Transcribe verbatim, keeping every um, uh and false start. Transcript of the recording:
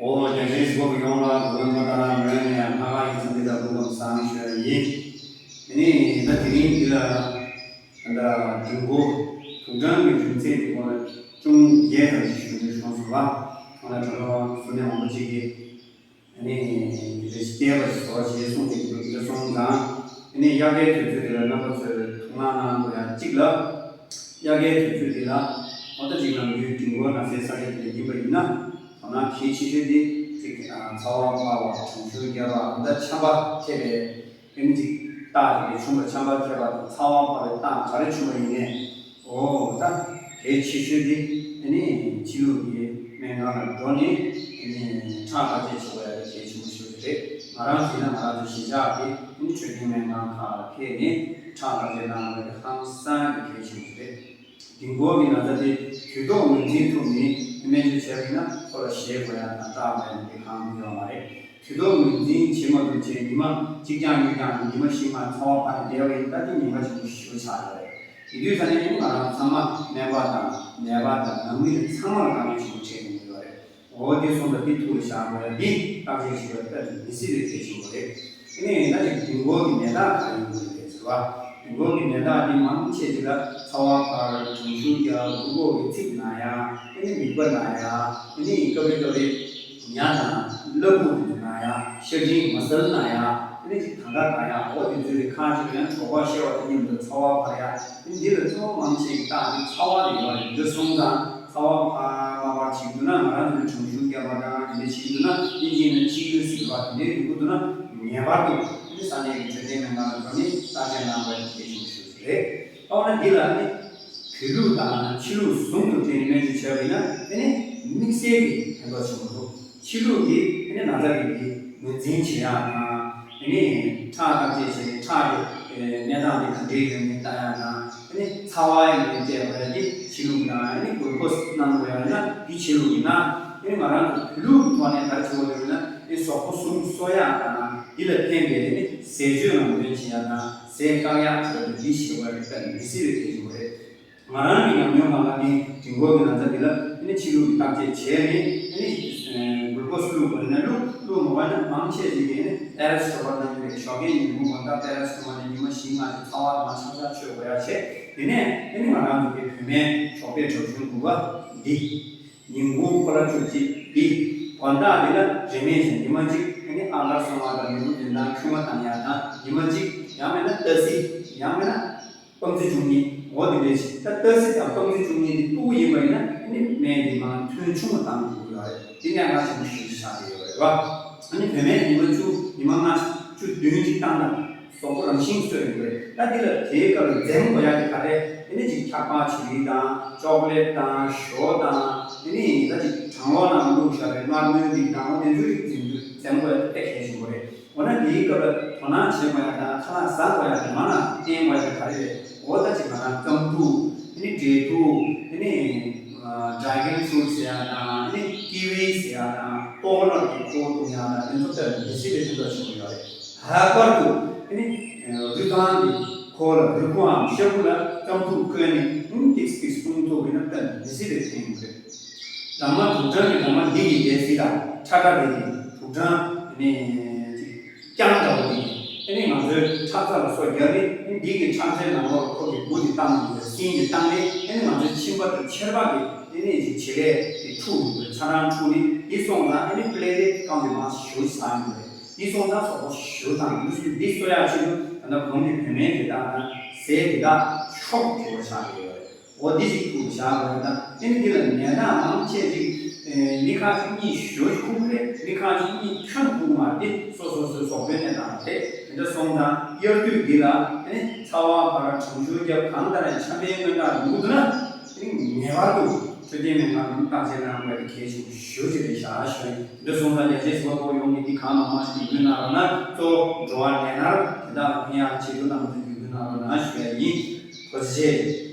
ཨོ་རྒྱལ་སྤྱིའི་གཟིགས་པ་གི་ཡོངས་ལ་གོ་བོན་པ་ཏཱ་ར་མོན་ནས་ལྷག་དཀར་ཡིག་ཚང་འདི་དང་སྐུ་ཁམས་བཟང་ཞུ་ཡ་ཡིན། དེ་ནས་ད་དེ་རིང་འདི་ལ་ད་དྲིན་གོ་དུག་སྦྲང་གི་རྒྱུ་མཚན་གྱི་སྐོར་ལ་ཅུང་རྒྱས་ཙམ་ཞིག་ཞུ་འདོད་བྱུང་སོང་ལ། ཁོང་ལ་གྲྭ་ཚང་ཟུར་ནས་མང་པོ་ཅིག་གིས་ཨ་ནི་རེ་ཞིག་བལྟས་པ་ཞིག་བཟོ་བ་ཞེས་གསུངས་ཏེ་འདུག་འདི་སོང་ཙང་ཨ་ནི་དབྱར་ཁའི་དུས་ཚོད་འདི་ལ་རྣམ་པ་ཚོས་ཐུགས་སྣང་གནང་དགོས་ཡ་གཅིག་ལ། དབྱར་ཁའི་དུས་ཚོད་འདི་ལ་འོ་ད་ཅིག་ནམ་རྒྱུན་དྲིན་གོ་ན་སའི་ས་ཆ་དེ་ལ་ཡིན་པ་ཡིན་ན། དོ་སྣང་གལ་ཆེ་ཤོས་དེ་ཅིག་ཚ་བ་འཕར་བ་གྲང་ཤུར་རྒྱག་པ་འོ་ད་ཆམ་པ་ཐེབས་པའི་ཨ་ནི་ཅིག་རྟགས་དེ་འདྲ་བྱུང་བ། ཆམ་པ་ཐེབས་པ་དང་ཚ་བ་འཕར་བའི་རྟགས་ག་རེ་བྱུང་བ་ཡིན་ནའི། ཨོ་ད་གལ་ཆེ་ཤོས་དེ་ཨ་ནི་ཕྱི་ལུགས་ཀྱི་སྨན་ཁང་ལ་འགྲོ་ནས་ཨ་ནི་ཁྲག་བརྟག་དཔྱད་བྱེད་དགོས་ཡ་དེ་གལ་ཆེན་པོ་ཞིག་རེད། ང་རང་བྱས་ན་ང་རང་ཚོ་གཞིས་ཆགས་ཀྱི་ཨ་ནི་འཕྲོད་བསྟེན་སྨན་ཁང་ཁག་ལ་ཕེབས་ནས་ཁྲག་བརྟག་དཔྱད་གནང་དགོས་ཡ་དེ་ཧང་སང་གི་གལ་ཆེན་པོ་རེད། དྲིན་གོ་གི་ན་ཚ་དེ་དུས་ཐོག་ངོས་འཛིན་ཐུབ་ནས་སྨན་བཅོས་བྱས་པ་ཡིན་ན་ཁོ་ལ་ཞེད་དགོས་ཡ་དང་སྐྲག་དགོས་ཡ་དེ་གང་ཡང་ཡོད་མ་རེད། དུས་ཐོག་ངོས་འཛིན་བྱེད་མ་ཐུབ་ཚེ་ཉི་མ་གཅིག་རྐྱང་གཉིས་རྐྱང་ཉི་མ་བཞི་ལྔ་ཚ་བ་འཕར་ནས་བསྡད་པ་ཡིན་ན་ད་དེ་ཉེན་ཁ་ཆེན་པོ་ཞེ་པོ་ཆགས་ཡོད་རེད། དེ་དུས་ད་ནི་ང་རང་ཚང་མ་སྨན་པ་དང་ནད་པ་དང་ནང་མི་ཚང་མ་ལ་དཀའ་ངལ་ཆེན་པོ་འཕྲད་ཀྱི་ཡོད་རེད། འོ་དེ་སོང་ཙང་དེ་ཐུགས་ལ་བཞག་དགོས་ཡ་འདི་བརྟག་དཔྱད་བྱེད་པ་དཔེ་མི་སྲིད་པའི་གལ་ཆེན་པོ་རེད། དེ་ནས་ད་ཅིག་དྲིན་གོ་གི་ནད་རྟགས་གང་ཡིན་དགོས་རེད་ཟེར་བ། དྲིན་གོ་གི་ནད་རྟགས་འདི་མང་ཆེ་ཅིག་ལ་ཚ་བ་འཕར་གྲང་ཤུར་རྒྱག་རུས་ཁོག་གི་ཚིགས་ན་ཡ་ཨ་ནི་མིད་པ་ན་ཡ་ཨ་ནི་སྐབས་རེ་སྐབས་རེ་ཉ་དང་སླ་ཕུག་དེ་ཚོ་ན་ཡ་ཤ་སྦྲིད་མ་སལ་ན་ཡ་ཨ་ནི་ཅིག་ཐང་ག་ན་ཡ་འོ་དེ་ཚོའི་ཁ་ཅིག་ལ་ཡང་གྲོད་ཁོག་བཤལ་བ་དང་མཉམ་དུ་ཚ་བ་འཕར་ཡ་ཨ་ནི་འདི་ལ་གཙོ་བོ་མང་ཆེ་གི་རྟགས་འདི་ཚ་བ་དེ་ཡོད་རེད། འདི་སོང་ཙང་ཚ་བ་འཕར་མ་འཕར་བྱེད་འདུག་ན་ང་རང་ཚོ་ལ་གྲང་ཤུར་རྒྱག་པ་དང་དེ་འདྲ་བྱེད་འདུག་ན་ཨིན་ཇི་ནང་ཅིལ་ཟེར་བ་དེ་འདྲའི་ཡོང་གི་འདུག་ན་ངེས་པར་དུ་ཨ་ནི་ས་གནས་ཀྱི་འཕྲོད་བསྟེན་སྨན་ཁང་ལ་འགྲོ་ནས་བརྟག་དཔྱད་གནང་དགོས་པ་གལ་ཆེན་པོ་ཞིག་རེད། ཨ་འོ་ན་འདི་ལ་ནི་བོད་ལུགས་དང་ཕྱི་ལུགས་ཟུང་དུ་འབྲེལ་ནས་སྨན་བཅོས་བྱས་པ་ཡིན་ན་ཨ་ནི་དམིགས་བསལ་གྱི་ཕན་ཐོགས་ཆེན་པོ་འདུག་ཕྱི་ལུགས་ཀྱི་ཨ་ནི་ན་ཚ་རིགས་ཀྱི་ངོས་འཛིན་བྱེད་ཡག་དང་ཨ་ནི་ཁྲག་བརྟག་དཔྱད་བྱས་ནས་ཁྲག་གི་གནས་སྟངས་དེ་ག་འདྲའི་ཡོད་མེད་ལྟ་ཡག་དང་ཨ་ནི་ཚ་བ་ཡིན་མིན་བལྟས་དགོས་ཡག་དེ་ཕྱི་ལུགས་དང་ཨ་ནི་གུ་རུ་ཀོ་སི་གནང་དགོས་ཡག་ཡིན་ན་དེ་ཕྱི་ལུགས་ཡིན་ན་ཨ་ནི་ང་རང་ཚོ་བོད་ལུགས་ཀྱི་ཐོག་ནས་ག་རེ་བྱེད་དགོས་འདུག་ན་ཨ་ནི་གཟུགས་པོ་ཟུངས་གསོ་ཡག་དང་དེ་ལ་ཕན་པའི་ཨ་ནི་ཟས་སྤྱོད་ལ་ངོས་འཛིན་བྱེད་ཡག་དང་ཟས་བཀག་ཡག་ཁག་དེ་འདི་ཤེས་དགོས་རེད། དཔེ་མི་སྲིད་པའི་གལ་ཆེན་པོ་རེད། ང་རང་གི་ཉམས་མྱོང་སྒང་ལ་ནི་དྲིན་གོ་གི་ན་ཚ་འདི་ལ་ཨ་ནི་ཕྱི་ལུགས་ཀྱི་བརྟག་དཔྱད་བྱས་ནས་ཨ་ནི་གུ་རུ་ཀོ་སི་བླུགས་དགོས་ན་བླུགས། བླུགས་མ་དགོས་ན་མང་ཆེ་ཞིག་གིས་ཨ་ནི་པེ་ར་སི་ཊ་མོལ་གནང་གི་རེད། ཞོགས་ཀས་ཉིན་གུང་དགོང་དག་པེ་ར་སི་ཊ་མོལ་ནི་ཉི་མ་བཞི་ལྔ་ཞིག་ཚ་བ་དང་ཆམ་ཆ་མཆོད་དགོས་ཡག་བྱས། དེ་ནས་ཨ་ནི་ང་རང་ཚོ་གི་བོད་སྨན་ཞོགས་པའི་གྲོ་བཞིན་དགུ་པ་འདི། ཉིན་གུང་ཁོ་ལ་བཅུ་གཅིག་འདི། དགོང་དག་འདི་ལ་རིན་མེད་ཅིག་ཉི་མ་གཅིག་ཨ་ནི་ཨ་གར་སོང་བ་དང་ལུས་པོ་འདི་དང་ཁྱུང་མ་བཏང་ཡག་དང་ཉི་མ་གཅིག་ཡང་མིན་ན་ཏ་སི་ཡང་མིན་ན། སྤང་རྩི་བཅུ་གཉིས། འོ་དེ་འདྲས་ཞིག་ད་ཏ་སི་དང་སྤང་རྩི་བཅུ་གཉིས་དེ་ཕྲུ་གུ་ཡིན་པ་ཡིན་ན་ཨ་ནི་སྨན་དེ་མར་ཐུན་ཆུང་བ་བཏང་དགོས་ཀྱི་ཡོད་རེད། དེ་གནད་འགག་ཆེན་པོ་ཞིག་ཆགས་ཀྱི་ཡོད་རེད་བ། ཨ་ནི་བོད་སྨན་ཉི་མ་བཅུ་ཉི་མ་ལྔ་བཅུ་བདུན་ཅིག་བཏང་ན་གཟུགས་པོ་རང་བཞིན་གསོ་ཡོང་གི་རེད། ད་འདི་ལ་དེའི་སྐབས་ལ་འཛེམ་དགོས་ཡག་དེ་ག་རེ་ཨ་ནི་ཅིག་འཁྱག་པ་བྱི་རིལ་དང་ཅོག་ལེ་ཊི་དང་ཞོ་དང་ཨ་ནི་ད་ཅིག་གྲང་གློག་ནང་བླུགས་བཞག་པའི་མངར་མོའི་རིགས་དང་འོ་དེ་ཚོའི་རིགས་འཛེམ་དགོས་འཛེམ་དགོས་ཡག་དེ་དཔེ་གལ་ཆེན་པོ་རེད། འོ་ན་འདིའི་སྐབས་ལ་དོ་སྣང་བྱེད་དགོས་ཡག་དང་ཁ་ལག་ཟ་དགོས་ཡག་དང་མ་ན་བསྟེན་དགོས་ཡག་དེ་ག་རེ་རེད། འོ་ད་ཅིག་ང་རང་རྐང་ཐུག་ཨ་ནི་འབྲས་ཐུག་ཨ་ནི་ཌེ་གོན་ཕུ་རུཊ་ཟེར་ཡག་དང་ཨ་ནི་ཀི་ཝི་ཟེར་ཡག་དང་ཀོ་ཀོ་ནཊ་གི་ཁུ་བ་བཏུང་ཡག་དང་དེ་ཚོ་དཔེ་མི་སྲིད་པའི་ཕན་ཐོགས་ཆེན་པོ་ཡོད་རེད། ལྷག་པར་དུ་ཨ་ནི་རུས་ཐང་གི་ཁུ་བ་ལ་རུས་ཁུའམ་ཤ་ཁུ་ལ་རྐང་ཐུག་བསྐོལ་ནས་ཨ་ནི་ཏིག་ཏིག་བཏུང་ཐུབ་པ་ཡིན་ན་དཔེ་མི་སྲིད་པའི་ཕན་ཡོད་རེད། སྦྲང་མ་དུག་སྦྲང་གི་སྦྲང་མ་འདི་ཡི་སྡེ་སྲིད་དང་ཁྲ་ཁྲ་རེད། དེ་དུག་སྦྲང་ནི་རྐྱང་འདྲ་བོ་འདི་ཨ་ནི་ང་ཚོའི་ཁྲག་རྩ་ལ་སོ་བརྒྱབ་ནས་ཨ་ནི་འདི་གི་ཁྲག་རྩའི་ནང་ལོགས་ལ་ཁོ་གི་འབུ་འདི་བཏང་ནས་སྲིན་འདི་བཏང་ནས་ཨ་ནི་ང་ཚོའི་མཆིན་པ་དང་མཆེར་པ་གི་ཨ་ནི་བྱེད་ལས་དེ་འཁྲུགས་ཡོང་གི་རེད། ཚ་གྲང་འཁྲུགས་ནས་འདི་སོང་ཙང་ཨ་ནི་པེ་ལེ་ལེཊ་ཀའུན་ཊི་མར་ཞེ་པོ་ཟ་ཡོང་གི་རེད། འདི་སོང་ཙང་གཟུགས་པོ་ཞེ་པོ་དྭངས་འདུག་ཟེར། འདི་གསོ་ཡག་ཆེད་དུ་ད་ལྟ་གོང་གི་བོད་སྨན་དེ་དག་དང་ཟས་དེ་དག་མཆོག་ཏུ་གྱུར་པ་ཆགས་ཀྱི་ཡོད་རེད། འོ་འདི་ཞིག་ཐུགས་བཞག་དགོས་ན་ཨ་ནི་འདི་ལ་ནད་རྟགས་མང་ཆེ་ཞིག་མི་ཁ་ཅིག་གཉིས་ཞོ་ཞིག་ཁུག་རེད། མི་ཁ་ཅིག་གཉིས་ཁྱོན་ཁུག་མ་རེད། དེ་སོ་སོ་སོའི་གཟུགས་པོའི་གནས་སྟངས་རེད། དེ་འདྲ་སོང་ཙང་དབྱར་དུས་འདི་ལ་ཨ་ནི་ཚ་བ་འཕར་གྲང་ཤུར་རྒྱབ་གང་ལྟར་ཡང་ཆམ་པའི་སྔོན་འགྲོ་ཡོང་གི་འདུག་ན་ཨ་ནི་ངེས་པར་དུ་འཕྲོད་བསྟེན་སྨན་ཁང་ནང་བརྟག་དཔྱད་གནང་དགོས་པ་དེ་གལ་ཆེན་པོ་ཞེ་པོ་ཅིག་རེད་ཤག་ཞུ་ཡིན། འདི་སོང་ཙང་རྒྱལ་སྤྱིའི་གཟུགས་པོ་ཡོངས་ཀྱིས་འདི་གང་མང་མང་ཞིག་ཡིད་སྐུལ་གནང་རོགས་གནང་། གཙོ་བོ་འགྲོ་བ་ལས་ནར་དེ་དག་ལ་ཕན་ཡག་ཆེད་དུ་རྣམ་པ་ཚོས་ཡིད་སྐུལ་གནང་རོགས་གནང་ཞུ་ཡ་ཡིན། ཐུགས་རྗེ་ཆེ།